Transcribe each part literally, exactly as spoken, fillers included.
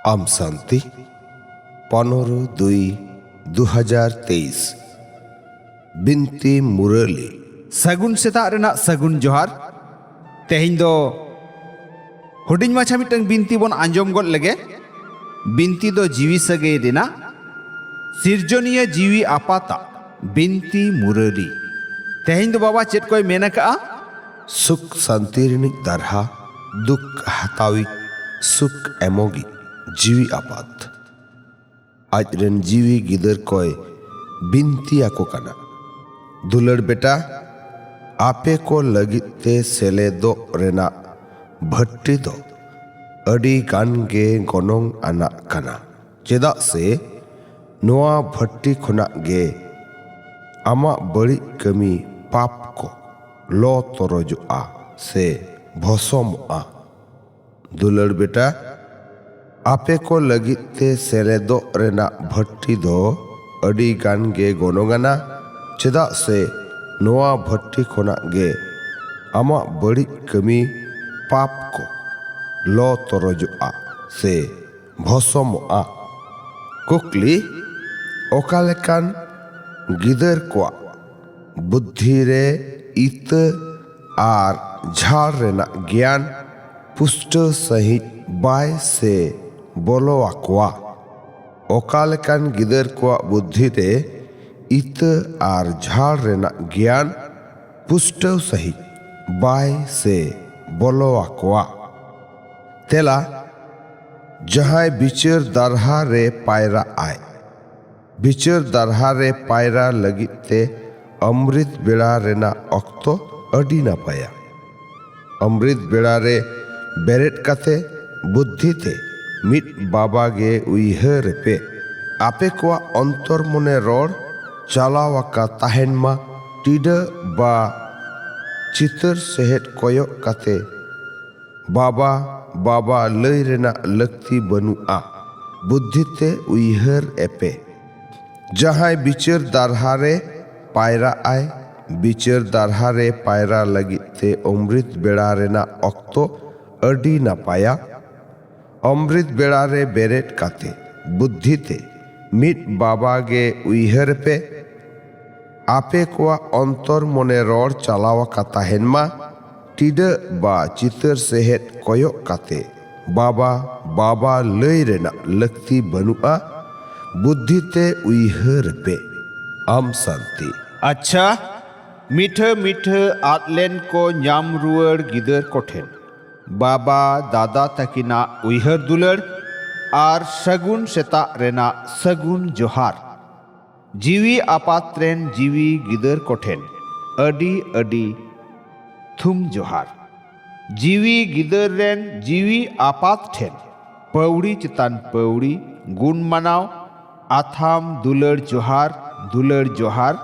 ᱟᱢ ᱥᱟᱱᱛᱤ, ᱯᱚᱱᱨᱚ ᱫᱩᱭ ᱫᱩ ᱦᱟᱡᱟᱨ ᱛᱮᱭᱤᱥ᱾ ᱵᱤᱱᱛᱤ ᱢᱩᱨᱟᱹᱞᱤ᱾ ᱥᱟᱹᱜᱩᱱ ᱥᱮᱛᱟᱜ ᱨᱮᱱᱟᱜ ᱥᱟᱹᱜᱩᱱ ᱡᱚᱦᱟᱨ᱾ ᱛᱮᱦᱮᱧ ᱫᱚ ᱦᱩᱰᱤᱧ ᱢᱟᱪᱷᱟ ᱢᱤᱫᱴᱟᱝ ᱵᱤᱱᱛᱤ ᱵᱚᱱ ᱟᱸᱡᱚᱢ ᱜᱚᱫ ᱞᱮᱜᱮ᱾ ᱵᱤᱱᱛᱤ ᱫᱚ ᱡᱤᱣᱤ ᱥᱟᱹᱜᱟᱹᱭ ᱨᱮᱱᱟᱜ, ᱥᱤᱨᱡᱚᱱᱤᱭᱟᱹ ᱡᱤᱣᱤ ᱟᱯᱟᱛᱟᱜ ᱵᱤᱱᱛᱤ ᱢᱩᱨᱟᱹᱞᱤ᱾ ᱛᱮᱦᱮᱧ ᱫᱚ ᱵᱟᱵᱟ ᱪᱮᱫ ᱠᱚᱭ ᱢᱮᱱ ᱟᱠᱟᱜᱼᱟ? ᱥᱩᱠ ᱥᱟᱱᱛᱤ ᱨᱤᱱᱤᱡ ᱫᱟᱨᱦᱟ, ᱫᱩᱠ ᱦᱟᱛᱟᱣᱤᱡ ᱥᱩᱠ ᱮᱢᱚᱜᱤᱡ ᱡᱤᱣᱤ ᱟᱯᱟᱛ᱾ ᱟᱡ ᱨᱮᱱ ᱡᱤᱣᱤ ᱜᱤᱫᱟᱹᱨ ᱠᱚᱭ ᱵᱤᱱᱛᱤ ᱟᱠᱚ ᱠᱟᱱᱟ, ᱫᱩᱞᱟᱹᱲ ᱵᱮᱴᱟ, ᱟᱯᱮ ᱠᱚ ᱞᱟᱹᱜᱤᱫ ᱛᱮ ᱥᱮᱞᱮᱫᱚᱜ ᱨᱮᱱᱟᱜ ᱵᱷᱟᱹᱴᱤ ᱫᱚ ᱟᱹᱰᱤ ᱜᱟᱱ ᱜᱮ ᱜᱚᱱᱚᱝ ᱟᱱᱟᱜ ᱠᱟᱱᱟ᱾ ᱪᱮᱫᱟᱜ ᱥᱮ ᱱᱚᱣᱟ ᱵᱷᱟᱹᱴᱤ ᱠᱷᱚᱱᱟᱜ ᱜᱮ ᱟᱢᱟᱜ ᱵᱟᱹᱲᱤᱡ ᱠᱟᱹᱢᱤ ᱯᱟᱯ ᱠᱚ ᱞᱚ ᱛᱚᱨᱚᱡᱚᱜᱼᱟ ᱥᱮ ᱵᱷᱚᱥᱚᱢᱚᱜᱼᱟ᱾ ᱫᱩᱞᱟᱹᱲ ᱵᱮᱴᱟ, ᱟᱯᱮ ᱠᱚ ᱞᱟᱹᱜᱤᱫ ᱛᱮ ᱥᱮᱞᱮᱫᱚᱜ ᱨᱮᱱᱟᱜ ᱵᱷᱟᱹᱴᱤ ᱫᱚ ᱟᱹᱰᱤ ᱜᱟᱱ ᱜᱮ ᱜᱚᱱᱚᱝ ᱟᱱᱟ, ᱪᱮᱫᱟᱜ ᱥᱮ ᱱᱚᱣᱟ ᱵᱷᱟᱹᱴᱤ ᱠᱷᱚᱱᱟᱜ ᱜᱮ ᱟᱢᱟᱜ ᱵᱟᱹᱲᱤᱡ ᱠᱟᱹᱢᱤ ᱯᱟᱯ ᱠᱚ ᱞᱚ ᱛᱚᱨᱚᱡᱚᱜᱼᱟ ᱥᱮ ᱵᱷᱚᱥᱚᱢᱚᱜᱼᱟ᱾ ᱠᱩᱠᱞᱤ, ᱚᱠᱟ ᱞᱮᱠᱟᱱ ᱜᱤᱫᱟᱹᱨ ᱠᱚᱣᱟᱜ ᱵᱩᱫᱽᱫᱷᱤ ᱨᱮ ᱤᱛᱟᱹ ᱟᱨ ᱡᱷᱟᱲ ᱨᱮᱱᱟᱜ ᱜᱮᱭᱟᱱ ᱯᱩᱥᱴᱟᱹᱣ ᱥᱟᱺᱦᱤᱡ ᱵᱟᱭ ᱥᱮ ᱵᱚᱞᱚ ᱟᱠᱚᱣᱟ? ᱚᱠᱟ ᱞᱮᱠᱟᱱ ᱜᱤᱫᱟᱹᱨ ᱠᱚᱣᱟᱜ ᱵᱩᱫᱽᱫᱷᱤ ᱨᱮ ᱤᱛᱟᱹ ᱟᱨ ᱡᱷᱟᱲ ᱨᱮᱱᱟᱜ ᱜᱮᱭᱟᱱ ᱯᱩᱥᱴᱟᱹᱣ ᱥᱟᱺᱦᱤᱡ ᱵᱟᱭ ᱥᱮ ᱵᱚᱞᱚ ᱟᱠᱚᱣᱟ? ᱛᱮᱞᱟ, ᱡᱟᱦᱟᱸᱭ ᱵᱤᱪᱟᱹᱨ ᱫᱟᱨᱦᱟ ᱨᱮ ᱯᱟᱭᱨᱟᱜ ᱟᱭ, ᱵᱤᱪᱟᱹᱨ ᱫᱟᱨᱦᱟ ᱨᱮ ᱯᱟᱭᱨᱟ ᱞᱟᱹᱜᱤᱫ ᱛᱮ ᱚᱢᱨᱤᱛ ᱵᱮᱲᱟ ᱨᱮᱱᱟᱜ ᱚᱠᱛᱚ ᱟᱹᱰᱤ ᱱᱟᱯᱟᱭᱟ᱾ ᱚᱢᱨᱤᱛ ᱵᱮᱲᱟ ᱨᱮ ᱵᱮᱨᱮᱫ ᱠᱟᱛᱮ ᱵᱩᱫᱽᱫᱷᱤ ᱛᱮ ᱢᱤᱫ ᱵᱟᱵᱟ ᱜᱮ ᱩᱭᱦᱟᱹᱨ ᱯᱮ᱾ ᱟᱯᱮ ᱠᱚᱣᱟᱜ ᱚᱱᱛᱚᱨ ᱢᱚᱱᱮ ᱨᱚᱲ ᱪᱟᱞᱟᱣ ᱟᱠᱟ ᱛᱟᱦᱮᱱ ᱢᱟ᱾ ᱴᱤᱰᱟᱹ ᱵᱟ ᱪᱤᱛᱟᱹᱨ ᱥᱮᱦᱮᱫ ᱠᱚᱭᱚᱜ ᱠᱟᱛᱮ ᱵᱟᱵᱟ, ᱵᱟᱵᱟ ᱞᱟᱹᱭ ᱨᱮᱱᱟᱜ ᱞᱟᱹᱠᱛᱤ ᱵᱟᱹᱱᱩᱜᱼᱟ᱾ ᱵᱩᱫᱽᱫᱷᱤ ᱛᱮ ᱩᱭᱦᱟᱹᱨ ᱮᱯᱮ᱾ ᱡᱟᱦᱟᱸᱭ ᱵᱤᱪᱟᱹᱨ ᱫᱟᱨᱦᱟ ᱨᱮ ᱯᱟᱭᱨᱟᱜ ᱟᱭ, ᱵᱤᱪᱟᱹᱨ ᱫᱟᱨᱦᱟ ᱨᱮ ᱯᱟᱭᱨᱟ ᱞᱟᱹᱜᱤᱫ ᱛᱮ ᱚᱢᱨᱤᱛ ᱵᱮᱲᱟ ᱨᱮᱱᱟᱜ ᱚᱠᱛᱚ ᱟᱹᱰᱤ ᱱᱟᱯᱟᱭᱟ᱾ ᱚᱢᱨᱤᱛ ᱵᱮᱲᱟ ᱨᱮ ᱵᱮᱨᱮᱫ ᱠᱟᱛᱮ ᱵᱩᱫᱽᱫᱷᱤ ᱛᱮ ᱢᱤᱫ ᱵᱟᱵᱟ ᱜᱮ ᱩᱭᱦᱟᱹᱨ ᱯᱮ᱾ ᱟᱯᱮ ᱠᱚᱣᱟᱜ ᱚᱱᱛᱚᱨ ᱢᱚᱱᱮ ᱨᱚᱲ ᱪᱟᱞᱟᱣ ᱟᱠᱟ ᱛᱟᱦᱮᱱ ᱢᱟ᱾ ᱴᱤᱰᱟᱹᱜ ᱵᱟ ᱪᱤᱛᱟᱹᱨ ᱥᱮᱦᱮᱫ ᱠᱚᱭᱚᱜ ᱠᱟᱛᱮ ᱵᱟᱵᱟ, ᱵᱟᱵᱟ ᱞᱟᱹᱭ ᱨᱮᱱᱟᱜ ᱞᱟᱹᱠᱛᱤ ᱵᱟᱹᱱᱩᱜᱼᱟ᱾ ᱵᱩᱫᱽᱫᱷᱤ ᱛᱮ ᱩᱭᱦᱟᱹᱨ ᱯᱮ᱾ ᱟᱢ ᱥᱟᱱᱛᱤ᱾ ᱟᱪᱪᱷᱟ, ᱢᱤᱴᱷᱟᱹ ᱢᱤᱴᱷᱟᱹ ᱟᱫ ᱞᱮᱱ ᱠᱚ ᱧᱟᱢ ᱨᱩᱣᱟᱹᱲ ᱜᱤᱫᱟᱹᱨ ᱠᱚᱴᱷᱮᱱ ᱵᱟᱵᱟ, ᱫᱟᱫᱟ ᱛᱟᱹᱠᱤᱱᱟᱜ ᱩᱭᱦᱟᱹᱨ ᱫᱩᱞᱟᱹᱲ ᱟᱨ ᱥᱟᱹᱜᱩᱱ ᱥᱮᱛᱟᱜ ᱨᱮᱱᱟᱜ ᱥᱟᱹᱜᱩᱱ ᱡᱚᱦᱟᱨ᱾ ᱡᱤᱣᱤ ᱟᱯᱟᱛ ᱨᱮᱱ ᱡᱤᱣᱤ ᱜᱤᱫᱟᱹᱨ ᱠᱚᱴᱷᱮᱱ ᱟᱹᱰᱤ ᱟᱹᱰᱤ ᱛᱷᱩᱢ ᱡᱚᱦᱟᱨ᱾ ᱡᱤᱣᱤ ᱜᱤᱫᱟᱹᱨ ᱨᱮᱱ ᱡᱤᱣᱤ ᱟᱯᱟᱛ ᱴᱷᱮᱱ ᱯᱟᱹᱣᱲᱤ ᱪᱮᱛᱟᱱ ᱯᱟᱹᱣᱲᱤ ᱜᱩᱱ ᱢᱟᱱᱟᱣ, ᱟᱛᱷᱟᱢ ᱫᱩᱞᱟᱹᱲ ᱡᱚᱦᱟᱨ, ᱫᱩᱞᱟᱹᱲ ᱡᱚᱦᱟᱨ,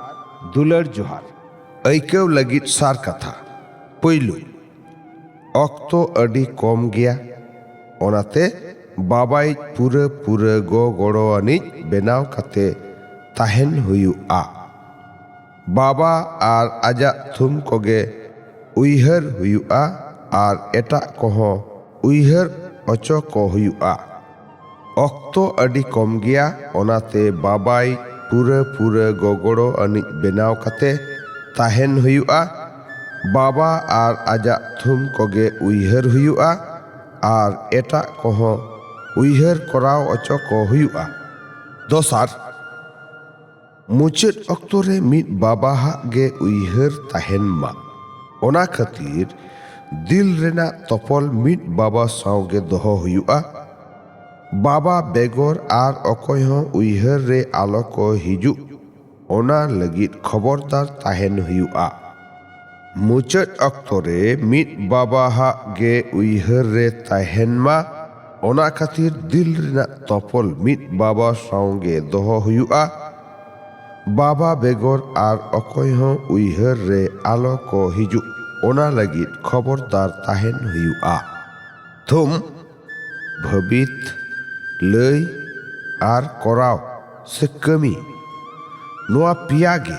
ᱫᱩᱞᱟᱹᱲ ᱡᱚᱦᱟᱨ᱾ ᱟᱹᱭᱠᱟᱹᱣ ᱞᱟᱹᱜᱤᱫ ᱥᱟᱨ ᱠᱟᱛᱷᱟ᱾ ᱯᱩᱭᱞᱩ, ᱚᱠᱛᱚ ᱟᱹᱰᱤ ᱠᱚᱢ ᱜᱮᱭᱟ, ᱚᱱᱟᱛᱮ ᱵᱟᱵᱟᱭᱤᱡ ᱯᱩᱨᱟᱹ ᱯᱩᱨᱟᱹ ᱜᱚ ᱜᱚᱲᱚ ᱟᱹᱱᱤᱡ ᱵᱮᱱᱟᱣ ᱠᱟᱛᱮ ᱛᱟᱦᱮᱱ ᱦᱩᱭᱩᱜᱼᱟ᱾ ᱵᱟᱵᱟ ᱟᱨ ᱟᱡᱟᱜ ᱛᱷᱩᱢ ᱠᱚᱜᱮ ᱩᱭᱦᱟᱹᱨ ᱦᱩᱭᱩᱜᱼᱟ ᱟᱨ ᱮᱴᱟᱜ ᱠᱚᱦᱚᱸ ᱩᱭᱦᱟᱹᱨ ᱚᱪᱚ ᱠᱚ ᱦᱩᱭᱩᱜᱼᱟ᱾ ᱚᱠᱛᱚ ᱟᱹᱰᱤ ᱠᱚᱢ ᱜᱮᱭᱟ, ᱚᱱᱟᱛᱮ ᱵᱟᱵᱟᱭᱤᱡ ᱯᱩᱨᱟᱹ ᱯᱩᱨᱟᱹ ᱜᱚᱜᱚᱲᱚ ᱟᱹᱱᱤᱡ ᱵᱮᱱᱟᱣ ᱠᱟᱛᱮ ᱛᱟᱦᱮᱱ ᱦᱩᱭᱩᱜᱼᱟ᱾ ᱵᱟᱵᱟ ᱟᱨ ᱟᱡᱟᱜ ᱛᱷᱩᱢ ᱠᱚᱜᱮ ᱩᱭᱦᱟᱹᱨ ᱦᱩᱭᱩᱜᱼᱟ ᱟᱨ ᱮᱴᱟᱜ ᱠᱚᱦᱚᱸ ᱩᱭᱦᱟᱹᱨ ᱠᱚᱨᱟᱣ ᱚᱪᱚ ᱠᱚ ᱦᱩᱭᱩᱜᱼᱟ᱾ ᱫᱚᱥᱟᱨ, ᱢᱩᱪᱟᱹᱫ ᱚᱠᱛᱚ ᱨᱮ ᱢᱤᱫ ᱵᱟᱵᱟᱦᱟᱜ ᱜᱮ ᱩᱭᱦᱟᱹᱨ ᱛᱟᱦᱮᱱ ᱢᱟ᱾ ᱚᱱᱟ ᱠᱷᱟᱹᱛᱤᱨ ᱫᱤᱞ ᱨᱮᱱᱟᱜ ᱛᱚᱯᱚᱞ ᱢᱤᱫ ᱵᱟᱵᱟ ᱥᱟᱶ ᱜᱮ ᱫᱚᱦᱚ ᱦᱩᱭᱩᱜᱼᱟ᱾ ᱵᱟᱵᱟ ᱵᱮᱜᱚᱨ ᱟᱨ ᱚᱠᱚᱭ ᱦᱚᱸ ᱩᱭᱦᱟᱹᱨ ᱨᱮ ᱟᱞᱚ ᱠᱚ ᱦᱤᱡᱩᱜ, ᱚᱱᱟ ᱞᱟᱹᱜᱤᱫ ᱠᱷᱚᱵᱚᱨᱫᱟᱨ ᱛᱟᱦᱮᱱ ᱦᱩᱭᱩᱜᱼᱟ᱾ ᱢᱩᱪᱟᱹᱫ ᱚᱠᱛᱚ ᱨᱮ ᱢᱤᱫ ᱵᱟᱵᱟᱦᱟᱜ ᱜᱮ ᱩᱭᱦᱟᱹᱨ ᱨᱮ ᱛᱟᱦᱮᱱ ᱢᱟ, ᱚᱱᱟ ᱠᱷᱟᱹᱛᱤᱨ ᱫᱤᱞ ᱨᱮᱱᱟᱜ ᱛᱚᱯᱚᱞ ᱢᱤᱫ ᱵᱟᱵᱟ ᱥᱟᱶ ᱜᱮ ᱫᱚᱦᱚ ᱦᱩᱭᱩᱜᱼᱟ᱾ ᱵᱟᱵᱟ ᱵᱮᱜᱚᱨ ᱟᱨ ᱚᱠᱚᱭ ᱦᱚᱸ ᱩᱭᱦᱟᱹᱨ ᱨᱮ ᱟᱞᱚ ᱠᱚ ᱦᱤᱡᱩᱜ, ᱚᱱᱟ ᱞᱟᱹᱜᱤᱫ ᱠᱷᱚᱵᱚᱨᱫᱟᱨ ᱛᱟᱦᱮᱱ ᱦᱩᱭᱩᱜᱼᱟ᱾ ᱛᱷᱩᱢ, ᱵᱷᱟᱹᱵᱤᱛ, ᱞᱟᱹᱭ ᱟᱨ ᱠᱚᱨᱟᱣ ᱥᱮ ᱠᱟᱹᱢᱤ, ᱱᱚᱣᱟ ᱯᱮᱭᱟ ᱜᱮ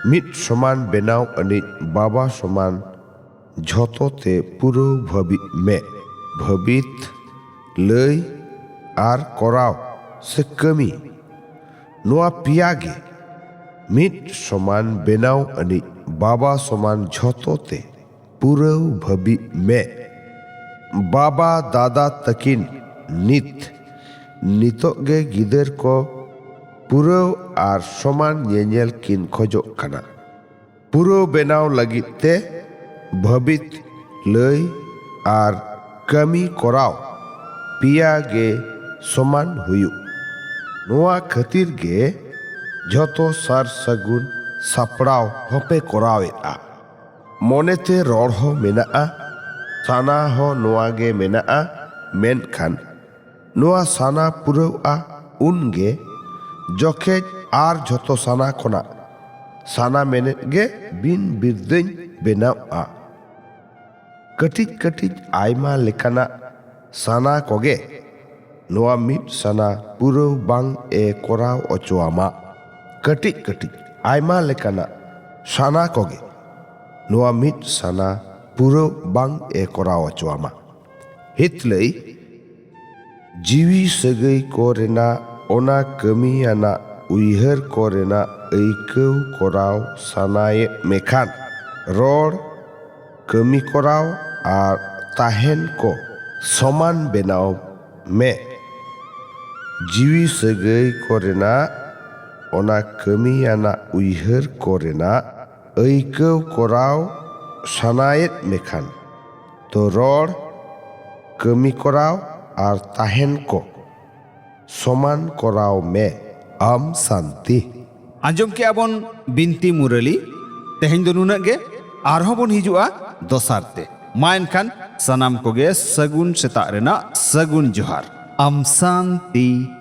ᱢᱤᱫ ᱥᱚᱢᱟᱱ ᱵᱮᱱᱟᱣ ᱟᱹᱱᱤᱡ ᱵᱟᱵᱟ ᱥᱚᱢᱟᱱ ᱡᱷᱚᱛᱚ ᱛᱮ ᱯᱩᱨᱟᱹᱣ ᱵᱷᱟᱹᱵᱤᱛ ᱢᱮ᱾ ᱵᱷᱟᱹᱵᱤᱛ, ᱞᱟᱹᱭ ᱟᱨ ᱠᱚᱨᱟᱣ ᱥᱮ ᱠᱟᱹᱢᱤ, ᱱᱚᱣᱟ ᱯᱮᱭᱟ ᱜᱮ ᱢᱤᱫ ᱥᱚᱢᱟᱱ ᱵᱮᱱᱟᱣ ᱟᱹᱱᱤᱡ ᱵᱟᱵᱟ ᱥᱚᱢᱟᱱ ᱡᱷᱚᱛᱚ ᱛᱮ ᱯᱩᱨᱟᱹᱣ ᱵᱷᱟᱹᱵᱤᱜ ᱢᱮ᱾ ᱵᱟᱵᱟ ᱫᱟᱫᱟ ᱛᱟᱹᱠᱤᱱ ᱱᱤᱛ, ᱱᱤᱛᱚᱜ ᱜᱮ ᱜᱤᱫᱟᱹᱨ ᱠᱚ ᱯᱩᱨᱟᱹᱣ ᱟᱨ ᱥᱚᱢᱟᱱ ᱧᱮᱧᱮᱞ ᱠᱤᱱ ᱠᱷᱚᱡᱚᱜ ᱠᱟᱱᱟ᱾ ᱯᱩᱨᱟᱹᱣ ᱵᱮᱱᱟᱣ ᱞᱟᱹᱜᱤᱫ ᱛᱮ ᱵᱷᱟᱹᱵᱤᱛ, ᱞᱟᱹᱭ ᱟᱨ ᱠᱟᱹᱢᱤ ᱠᱚᱨᱟᱣ ᱯᱮᱭᱟ ᱜᱮ ᱥᱚᱢᱟᱱ ᱦᱩᱭᱩᱜ᱾ ᱱᱚᱣᱟ ᱠᱷᱟᱹᱛᱤᱨ ᱜᱮ ᱡᱷᱚᱛᱚ ᱥᱟᱨ ᱥᱟᱹᱜᱩᱱ ᱥᱟᱯᱲᱟᱣ ᱦᱚᱸᱯᱮ ᱠᱚᱨᱟᱣᱮᱫᱼᱟ᱾ ᱢᱚᱱᱮᱛᱮ ᱨᱚᱲ ᱦᱚᱸ ᱢᱮᱱᱟᱜᱼᱟ, ᱥᱟᱱᱟ ᱦᱚᱸ ᱱᱚᱣᱟ ᱜᱮ ᱢᱮᱱᱟᱜᱼᱟ, ᱢᱮᱱᱠᱷᱟᱱ ᱱᱚᱣᱟ ᱥᱟᱱᱟ ᱯᱩᱨᱟᱹᱣᱜᱼᱟ ᱩᱱᱜᱮ ᱡᱚᱠᱷᱮᱡ ᱟᱨ ᱡᱷᱚᱛᱚ ᱥᱟᱱᱟ ᱠᱷᱚᱱᱟᱜ ᱥᱟᱱᱟ ᱢᱮᱱᱮᱫ ᱜᱮ ᱵᱤᱱ ᱵᱤᱨᱫᱟᱹᱧ ᱵᱮᱱᱟᱣᱜᱼᱟ᱾ ᱠᱟᱹᱴᱤᱡ ᱠᱟᱹᱴᱤᱡ ᱟᱭᱢᱟ ᱞᱮᱠᱟᱱᱟᱜ ᱥᱟᱱᱟ ᱠᱚᱜᱮ ᱱᱚᱣᱟ ᱢᱤᱫ ᱥᱟᱱᱟ ᱯᱩᱨᱟᱹᱣ ᱵᱟᱝ ᱮ ᱠᱚᱨᱟᱣ ᱚᱪᱚᱣᱟᱢᱟ᱾ ᱠᱟᱹᱴᱤᱡ ᱠᱟᱹᱴᱤᱡ ᱟᱭᱢᱟ ᱞᱮᱠᱟᱱᱟᱜ ᱥᱟᱱᱟ ᱠᱚᱜᱮ ᱱᱚᱣᱟ ᱢᱤᱫ ᱥᱟᱱᱟ ᱯᱩᱨᱟᱹᱣ ᱵᱟᱝ ᱮ ᱠᱚᱨᱟᱣ ᱚᱪᱚᱣᱟᱢᱟ᱾ ᱦᱤᱛᱞᱟᱹᱭ, ᱡᱤᱣᱤ ᱥᱟᱹᱜᱟᱹᱭ ᱠᱚ ᱨᱮᱱᱟᱜ ᱚᱱᱟ ᱠᱟᱹᱢᱤᱭᱟᱱᱟᱜ ᱩᱭᱦᱟᱹᱨ ᱠᱚ ᱨᱮᱱᱟᱜ ᱟᱹᱭᱠᱟᱹᱣ ᱠᱚᱨᱟᱣ ᱥᱟᱱᱟᱭᱮᱫ ᱢᱮᱠᱷᱟᱱ, ᱨᱚᱲ, ᱠᱟᱹᱢᱤ ᱠᱚᱨᱟᱣ ᱟᱨ ᱛᱟᱦᱮᱱ ᱠᱚ ᱥᱚᱢᱟᱱ ᱵᱮᱱᱟᱣ ᱢᱮ᱾ ᱡᱤᱣᱤ ᱥᱟᱹᱜᱟᱹᱭ ᱠᱚ ᱨᱮᱱᱟᱜ ᱚᱱᱟ ᱠᱟᱹᱢᱤᱭᱟᱱᱟᱜ ᱩᱭᱦᱟᱹᱨ ᱠᱚ ᱨᱮᱱᱟᱜ ᱟᱹᱭᱠᱟᱹᱣ ᱠᱚᱨᱟᱣ ᱥᱟᱱᱟᱭᱮᱫ ᱢᱮᱠᱷᱟᱱ, ᱛᱚ ᱨᱚᱲ, ᱠᱟᱹᱢᱤ ᱠᱚᱨᱟᱣ ᱟᱨ ᱛᱟᱦᱮᱱ ᱠᱚ ᱥᱚᱢᱟᱱ ᱠᱚᱨᱟᱣ ᱢᱮ᱾ ᱟᱢ ᱥᱟᱱᱛᱤ᱾ ᱟᱸᱡᱚᱢ ᱠᱮᱜᱼᱟ ᱵᱚᱱ ᱵᱤᱱᱛᱤ ᱢᱩᱨᱟᱹᱞᱤ᱾ ᱛᱮᱦᱮᱧ ᱫᱚ ᱱᱩᱱᱟᱹᱜ ᱜᱮ, ᱟᱨᱦᱚᱸ ᱵᱚᱱ ᱦᱤᱡᱩᱜᱼᱟ ᱫᱚᱥᱟᱨ ᱛᱮ᱾ ᱢᱟ ᱮᱱᱠᱷᱟᱱ ᱥᱟᱱᱟᱢ ᱠᱚᱜᱮ ᱥᱟᱹᱜᱩᱱ ᱥᱮᱛᱟᱜ ᱨᱮᱱᱟᱜ ᱥᱟᱹᱜᱩᱱ ᱡᱚᱦᱟᱨ᱾ ᱟᱢ ᱥᱟᱱᱛᱤ᱾